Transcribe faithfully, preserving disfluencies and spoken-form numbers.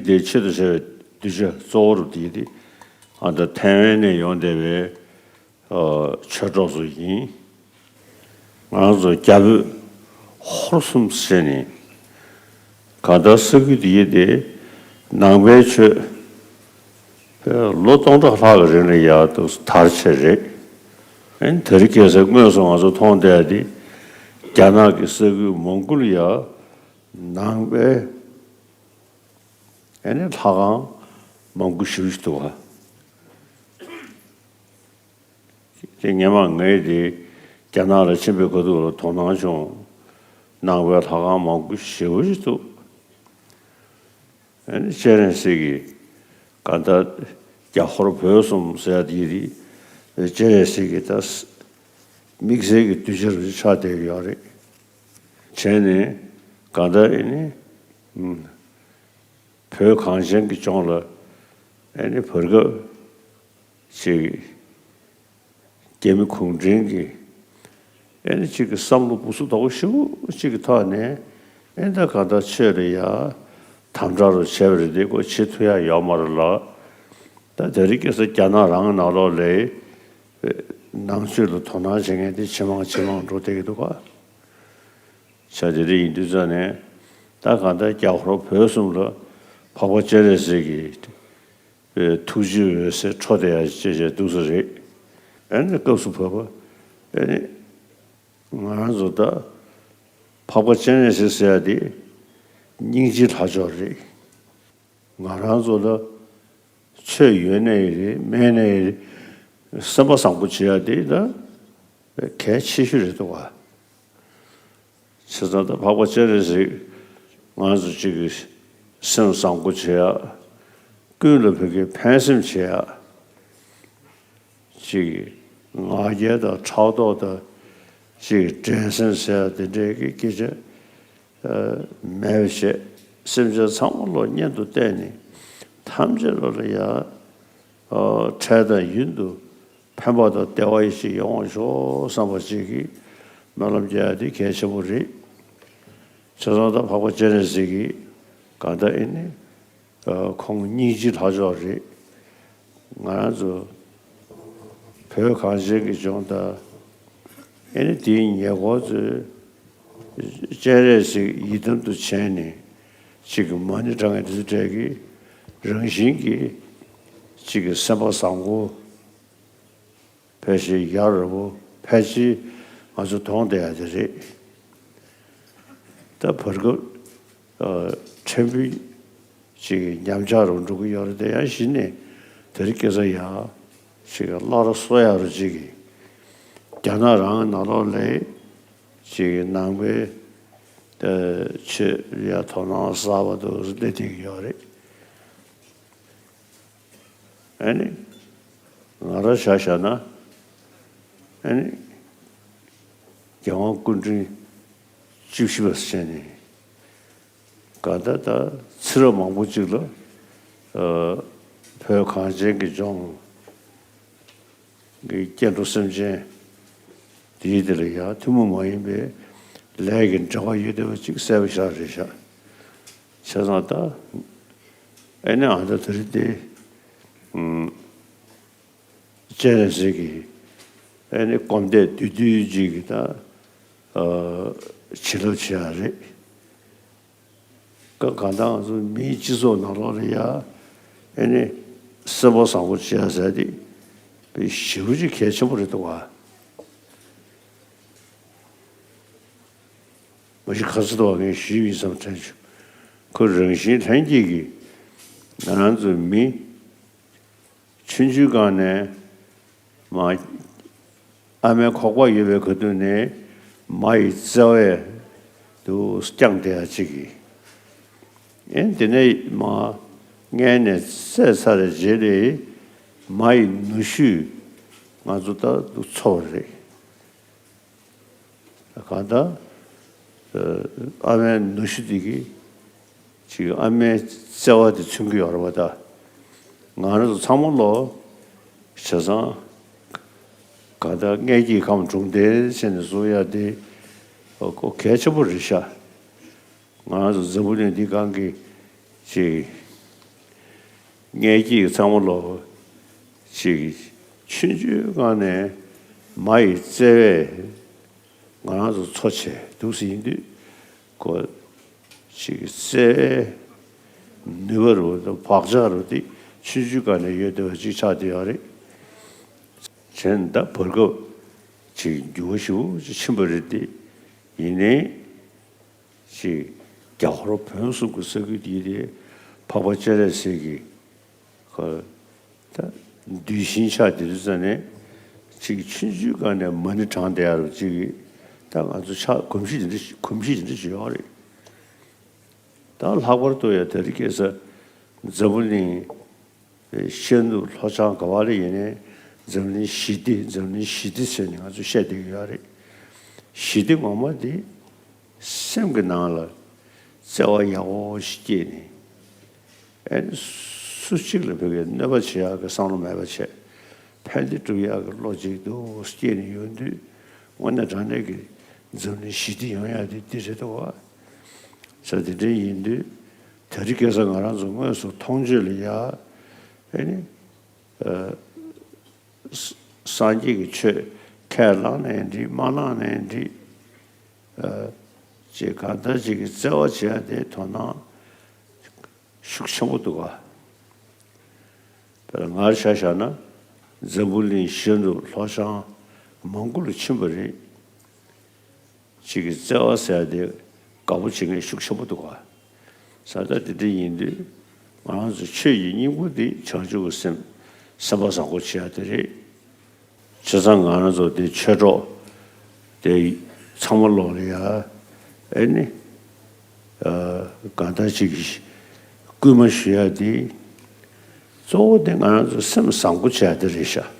དེ་ཆེད་དུ་བྱ་བའི་གདུལ་བྱ་གཙོ་བོར་དེ་དེ་ཨ་ད་ཐའེ་ཝན་ནས་ཡོང་བསྡད་པའི་ཆོས་གྲོགས་ཚོ་ཡིན། ང་རང་ཚོ་རྒྱ་བོད་ཧོར་གསུམ་ཟེར་ནས་གང་ལྟར་ས་ཁུལ་འདི་ཡི་དེ་ནང་པའི་ཆོས་ལོ་སྟོང་ཕྲག་ལྷག་གི་རིང་ལ་ཡག་ཏུ་དར་ཆེ་རེད། ཨན་དེ་རིང་ཁ་སང་དངོས་སུ་ང་ཚོ་མཐོང་བསྡད་དེ་རྒྱ་ནག་གི་ས་ཁུལ་མོང་གོ་ལི་ཡ་ནང་པའི་ཨ་ནི་ལྷ་ཁང་མང་པོ་ཞེ་པོ་ཞིག་འདུག་ག་དེ་སྔོན་མ་ངས་དེ་རྒྱ་ནག་ལ་ཕྱིན་པའི་ཁ་ཐུག་ལ་དོ་སྣང་བྱུང་། ནང་པའི་ལྷ་ཁང་མང་པོ་ཞེ་པོ་ཞིག་འདུག་ཨ་ནི་སྤྱན་རས་གཟིགས་ཀྱི་གང་ལྟར་རྒྱ་ཧོར་བོད་གསུམ་ཟེར་ཡ་དེ་རེད། སྤྱན་རས་གཟིགས་ཀྱི་ད་དམིགས་བསལ་གྱི་གདུལ་བྱ་རུ་ཆགས་བསྡད་ཡོད་རེད། བྱས་ནས་གང་ལྟར་ཨ་ནི། བོད་གངས་ཅན་གྱི་ལྗོངས་ལ་ཨེ་ནི་བར་སྐབས་ཅིག་རྒྱ་མི་གུང་ཁྲན་གྱི་ཨེ་ནི་ཅིག་གི་བསམ་བློ་སྦུ་སུ་དོག་ཞེ་པོ་ཅིག་གི་ཐོག་ནས་ཨེ་ད་ག་ད་ཆོས་ལ་ཡ་དམ་དྲག་རུ་བྱས་པ་རེད་དེ་ཁོ་བྱེད་ཐུབ་ཡ་ཡོད་མ་རེད་ལ། ད་དེ་རིང་ཁ་སང་རྒྱ་ནག་རང་ནང་ལོགས་ལ་ནང་ཆོས་ལ་དོ་སྣང་བྱེད་མཁན་དེ་ཇེ་མང་ཇེ་མང་འགྲོ་བསྡད་ཀྱི་འདུག་ག་བྱ་དེ་འདྲ་ཡིན་དུས་ཙང་ནས་ད་གང་ལྟར་རྒྱ་ཧོར་བོད་གསུམ་ལ་འཕགས་པ་སྤྱན་རས་གཟིགས་ཀྱི་ཐུགས་རྗེའི་འོད་ཟེར་འཕྲོ་བསྡད་ཡ་ཅེས་བྱས་འདུག་ས་རེད། ཨ་ནི་སྐབས་སུ་བབ་པ་ཨ་ནི་ང་རང་ཚོ་ད་འཕགས་པ་སྤྱན་རས་གཟིགས་ཟེར་ཡ་དེ་སྙིང་རྗེའི་ལྷ་མཆོག་རེད། ང་རང་ཚོ་ལ་ཆོས་ཡོད་ནའི་རེད་མེད་ནའི་རེད། སེམས་པ་བཟང་པོ་བྱེད་ཡ་དེ་ད་གལ་ཆེ་ཤོས་རེད་འདུག་བ། བྱས་ཙང་ད་འཕགས་པ་སྤྱན་རས་གཟིགས་ང་ཚོ་གཅིག་གི་སེམས་བཟང་པོ་བྱེད་ཡ། ཀུན་ལ་བོད་ཀྱི་ཕན་སེམས་བྱེད་ཡ། ཅིག་ང་རྒྱལ་དང་ཕྲག་དོག་དང་ཅིག་འགྲན་སེམས་ཟེར་ཡ་དེ་འདྲའི་གི་སྐད་ཆ་མེད་པ་བྱས་སེམས་ཅན་ཚང་མ་ལོ་གཉེན་དུ་བལྟས་ནས་ཐམས་ཅད་ལོ་ལ་ཡ་འཕྲལ་དང་ཡུན་དུ་ཕན་པ་དང་བདེ་བ་ཡི་ཞིག་ཡོང་བ་ཤོག་བསམ་པ་ཅིག་གི་སྨོན་ལམ་རྒྱག་ཡ་དེ་གལ་ཆེན་པོ་རེད། བྱས་ཙང་ད་འཕགས་པ་སྤྱན་རས་གཟིགས་ཀྱིས་གང་ལྟར་ཨེ་ནི། ཁོང་སྙིང་རྗེ་ལྷ་མཆོག་རེད། ང་རང་ཚོ་བོད་གངས་ཅན་གྱི་ལྗོངས་དང་ཨེ་ནི་དེའི་ཉེ་འཁོར་ཚོའི་སྤྱན་རས་གཟིགས་ཡི་དམ་དུ་བྱས་ནས་གཅིག་གི་མ་ཎི་བགྲང་མཁན་དེ་ཚོ་གྲས་ཀྱི་རང་བཞིན་གྱིས་གཅིག་གི་སེམས་པ་བཟང་པོ། ཕལ་ཆེར་ཡ་རབས་པོ་ཕལ་ཆེར་ང་ཚོ་མཐོང་བསྡད་ཡ་དེ་རེད། ད་བར་སྐབས་ཕྲན་བུ་ཅིག་ཉམས་ཆག་རུ་འགྲོ་གི་ཡོད་རེད་དེ་ཡང་གཞི་ནས་དེ་རིང་ཁ་སང་ཡ་ཅིག་སླར་གསོ་ཡ་རུ་ཅིག་རྒྱ་ནག་རང་ནང་ལོགས་ལ་ཅིག་ནང་པའི་ཆོས་ལ་དོ་སྣང་གསར་པ་འདུག་སླེབས་བསྡད་ཀྱི་ཡོད་རེད། ཨ་ནི། ང་རང་ཆ་བཞག་ན། ཨ་ནི། རྒྱལ་དབང་སྐུ་ཕྲེང་བཅུ་བཞི་པ་ཟེར་ནས། ག་ད་ད་ཚེ་རབས་མང་པོ་ཅིག་ལ། བོད་གངས་ཅན་གྱི་ལྗོངས་ཀྱི་སྐྱེ་འགྲོ་སེམས་ཅན་དེའི་དེ་ལ་ཡང་ཐུན་མོང་མ་ཡིན་པའི་ལས་ཀྱི་འབྲེལ་བ་ཡོད་བསྡད་པ་ཅིག་གསལ་པོ་ཤར་རེད་ཤག་བྱས་ཙང་ད་ཨེ་ནི་ཨ་ད་དེ་རིང་དེ་སྤྱན་རས་གཟིགས་ཀྱི་ཨེ་ནི་སྒོམ་བཟླས་བསྡུས་བསྡུས་ཅིག་གི་ད་བྱིན་རླབས་ཆེ་བ་རེད། ཀ་གང་ལྟར་ང་ཚོ་མིའི་སྤྱི་ཚོགས་ནང་ལོགས་ལ་ཡ་ཨེ་ནི་སེམས་པ་བཟང་པོ་བྱེད་ཡ་ཟེར་དེ་ཞེ་པོ་ཅིག་གལ་ཆེན་པོ་རེད་འདུག་བ། མ་གཞི་ཁ་ཚ་དོ་བ་ངས་ཞུས་ཡིན་བསམ་དྲན་བྱུང་། ཁོ་རང་བཞིན་ལྷན་སྐྱེས་ཀྱི་ང་རང་ཚོ་མི་ཆུང་ཆུང་སྒང་ནས་མ་ཨ་མའི་ཁོག་པ་ཡོད་པའི་ཁ་ཐུག་ནས་མ་ཡི་བརྩེ་བས་དུ་བསྐྱངས་བསྡད་ཡ་གཅིག་གིས། ཨེ་དེ་ནས་མ་མངལ་ནས་བཙས་ཚར་རྗེས་ལས་མ་ཡི་ནུ་ཞོས་ང་ཚོ་ད་དུ་འཚོ་བ་རེད། གང་ལྟར་ཨ་མའི་ནུ་ཞོ་དེ་གིས་ཅིག་ཨ་མའི་བརྩེ་བ་དེ་མཚོན་གྱི་ཡོད་རེད་པ། ད་ང་རང་ཚོ་ཚང་མ་ལོ་བྱས་ཙང་གང་ལྟར་མངལ་སྐྱེས་ཁམས་གྲུང་བསྡད་བྱས་ནས་བཟོ་ཡ་དེ་ཁོ་གལ་ཆེན་པོ་རེད་ཤག་ང་རང་ཚོ་འཛམ་བུ་གླིང་འདི་སྒང་གི་ཅིག་ ངེད་ཀྱིས་ཚང་མ་ལོ་ཅིག་ཆུང་ཆུང་སྒང་ནས་མ་ཡི་བརྩེ་བས་ང་རང་ཚོ་འཚོ་བྱས་འདུག་ཟེར་ཡིན་དུས་ཁོ་ཅིག་བརྩེ་བའི་ནུས་པ་རུ་དང་བག་ཆགས་རུ་དེ་ཆུང་ཆུང་སྒང་ནས་ཡོད་བསྡད་པ་ཅིག་ཆགས་བསྡད་ཡོད་རེད། གཞན་ད་བར་སྐབས་ཅིག་འགྱུར་བ་ཞེ་པོ་ཅིག་ཕྱིན་པ་རེད་དེ། ཡིན་ནའི་ཅིག་རྒྱ་ཧོར་བོན་གསུམ་གྱི་ས་ཁུལ་འདི་དེ་འཕགས་པ་སྤྱན་རས་གཟིགས་ཀྱི་ཁོ་ད་གདུལ་ཞིང་ཆགས་དེ་དུས་ཙ་ནས་ཅིག་ཆུང་ཆུང་སྒང་ནས་མ་ཎི་བགྲངས་བསྡད་ཡ་རུ་ཅིག་ད་ང་ཚོ་ཆགས་གོམས་གཤིས་དེ་འདྲ་གོམས་གཤིས་དེ་འདྲ་ཅིག་ཡོད་རེད། ད་ལྷག་པར་དུ་ཡང་དེ་རིང་ཁ་སང་འཛམ་བུ་གླིང་ཤར་ནུབ་ལྷོ་བྱང་ག་བ་ལ་ཡིན་ནའི་འཛམ་གླིང་ཞི་བདེ་འཛམ་གླིང་ཞི་བདེ་ཟེར་ནས་ང་ཚོ་བཤད་བསྡད་ཀྱི་ཡོད་རེད། ཞི་བདེ་ངོ་མ་དེ་སེམས་ཀྱི་ནང་ལ་བརྩེ་བ་ཡག་པོ་ཞིག་སྐྱེས་ནས། ཨ་ནི་སུ་གཅིག་ལ་ཕ་གིའི་གནོད་པ་བྱེད་ཡག་གི་བསམ་བློ་མེད་པ་བྱས། ཕན་བདེ་སྒྲུབ་ཡག་གི་བློ་གཅིག་ཏུ་སྐྱེས་ནས་ཡོང་དུས་དངོས་གནས་དྲང་གནས་ཀྱི་འཛམ་གླིང་ཞི་བདེ་ཡོང་ཡག་དེ་འདི་རེད་འདུག་བ། ས་དེ་འདྲ་ཡིན་དུས་དེ་རིང་ཁ་སང་ང་རང་ཚོ་དངོས་སུ་མཐོང་ཆོས་ལ་ཡ་ཨ་ནི་ཨ་ས་སངས་རྒྱས་ཀྱི་ཆོས་ཁས་བླངས་ནའི་འགྲིག་མ་བླངས་ནའི་འགྲིག་ཨ་ཅེས་གང་ལྟར་ཅིག་གི་བརྩེ་བ་བྱེད་ཡ་དེ་དོ་སྣང་ཤུགས་ཆེན་པོ་འདུག་ག། དཔེར་ན་ང་ཆ་བཞག་ན་འཛམ་བུ་གླིང་ཤར་ནུབ་ལྷོ་བྱང་མང་པོ་ལ་ཕྱིན་པ་རེད། གཅིག་གི་བརྩེ་བ་ཟེར་ཡ་དེ་དགའ་པོ་བྱེད་མཁན་ཤུགས་ཆེན་པོ་འདུག་ག། ས་ད་དེ་འདྲ་ཡིན་དུས་ང་རང་ཚོ་ཆོས་ཀྱི་སྙིང་པོ་འདི་བྱང་ཆུབ་ཀྱི་སེམས་སེམས་པ་བཟང་པོ་བྱེད་ཡ་དེ་རེད། བྱས་ཙང་ང་རང་ཚོ་དེ་ཆོས་གྲོགས་དེ་ཚང་མ་ལོག་ལ་ཡ་ཨེ་ནི་ཨ་གང་ལྟར་ཅིག་སྐུལ་མ་ཞུ་ཡ་དེ་གཙོ་བོ་དེ་ང་རང་ཚོ་སེམས་བཟང་པོ་བྱེད་ཡ་དེ་རེད་ཤག།